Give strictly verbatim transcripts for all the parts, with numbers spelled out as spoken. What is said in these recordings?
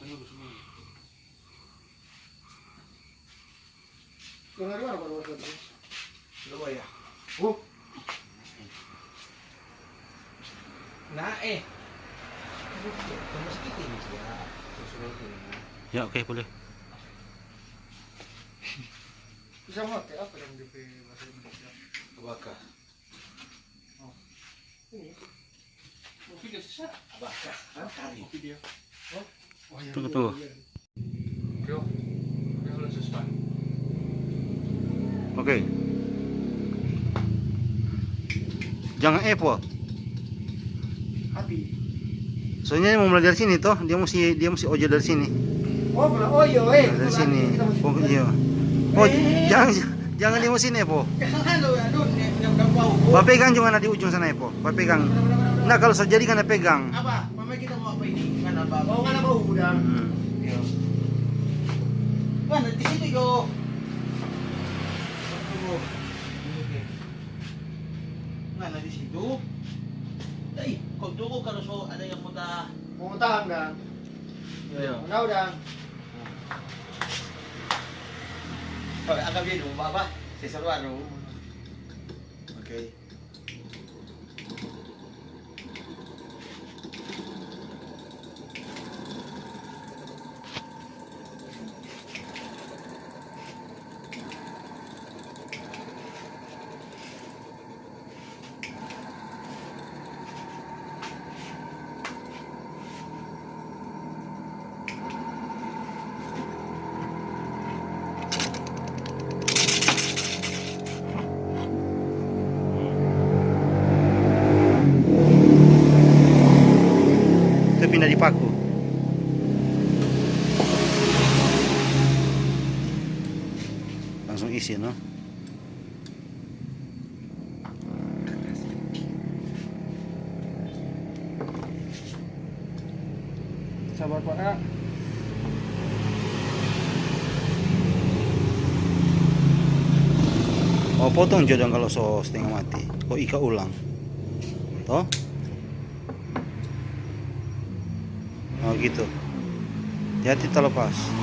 Yang dari mana, Pak, nomor satu? Surabaya. Oh. Nah, eh. Nomor segitu ini, ya. Suruh ini. Ya, oke, boleh. Bisa ngerti apa yang di bahasa Indonesia? Apakah? Oh. Ini. Kopi dia susah. Abah, kah? Hah? Kari. Kopi dia. Oh. Oh, iya. Tunggu, tunggu. Iya. Yo. Dia udah susah. Oke. Jangan Apple. Api. Soalnya dia mau mulai dari sini, toh. Dia mesti, dia mesti ojol dari sini. Oh, pernah. Oh, iya, eh. Dari sini. Kita mesti Oh, iya. Oh, eh. Jangan, jangan dia mau sini, Apple. Jangan, aduh, aduh, ini udah, udah bau. Bapegang juga na di ujung sana, Apple. Bapegang. Nah, kalau so jadi kan pegang. Apa? Mama kita mau apa ini? Kan apa? Oh, kan apa udang? Hmm. Iya. Mana di situ, Jo? Tunggu. Oke. Mana di situ? Eh, kau tunggu kalau so ada yang mau ta- Mau tahan, dang. Iya. Mau tahu, dang. Oke, angkat dia dulu, Bapak. Saya seru anu. Oke. Itu pinda di paku. Langsung isi, no? Sabar, Pak. Oh, potong jo dang kalau so setengah mati. Ko ika ulang. Toh? Oh, gitu. Hati-hati talepas.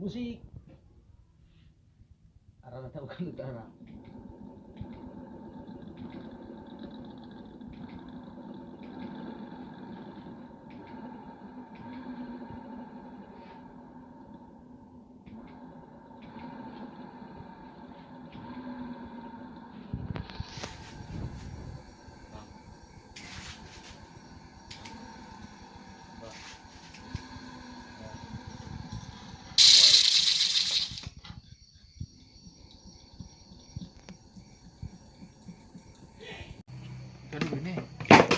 Musik. Arah tau kan utara.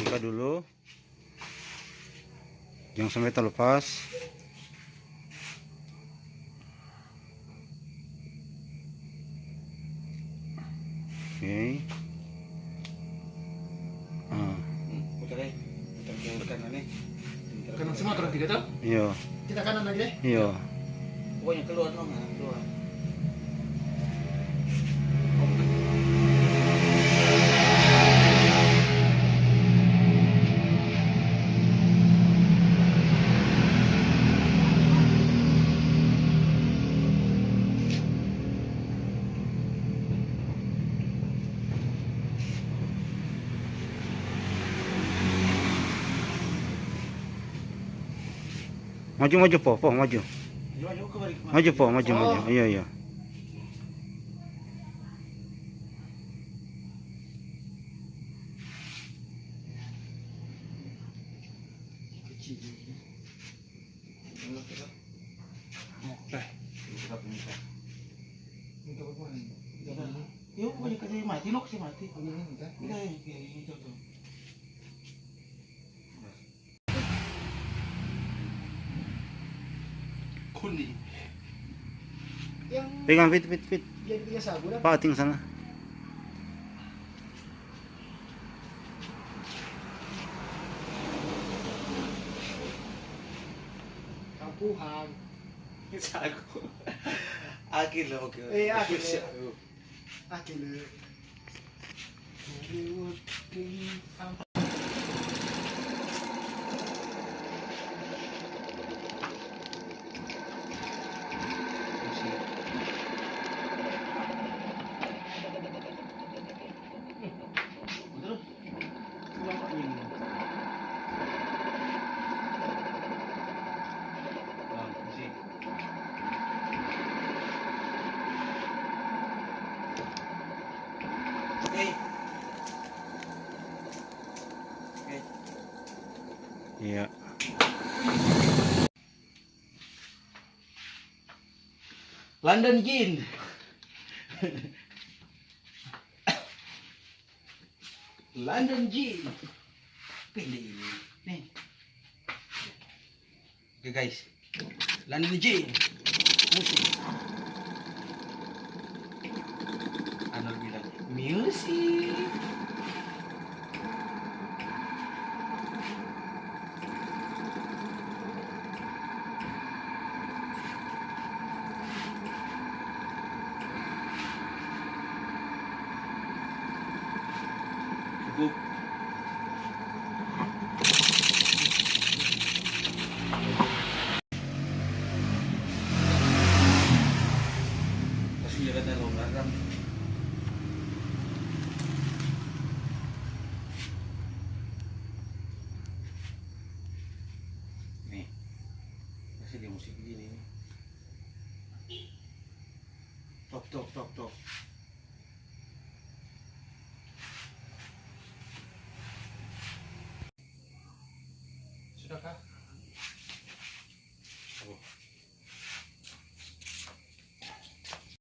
Buka dulu. Jangan sampai terlepas. Oke. Ah. Hmm, putar, eh. Putar ke kanan, eh. Putar ke kanan semua, orang tiga, toh? Iya. Kita kanan lagi, deh. Iya. Pokoknya keluar, no, nah, keluar. Maju, maju, Po, Po, maju. Maju, Po, maju, maju. Iya, iya. Oke. Lu pokoknya kasih mati, lu kasih mati. Ini, ini, kan? Ini, ini, ini, ini, tuh, tuh. Kuning. Yang pegang, Fit, Fit, Fit. Dia bikin sagu dah. Pating sana. Kampuhan. Sagu. Aki lo, oke. Eh, aki lo. Sagu. Aki lo. Iya. London Gin. London Gin. Pilih ini. Nih. Oke, guys. London Gin. Musik. Anwar bilang, "Musik." Cukup. Kasi jaga na lo garam. Nih. Kasi dia musik gini nih. Tok, tok, tok, tok.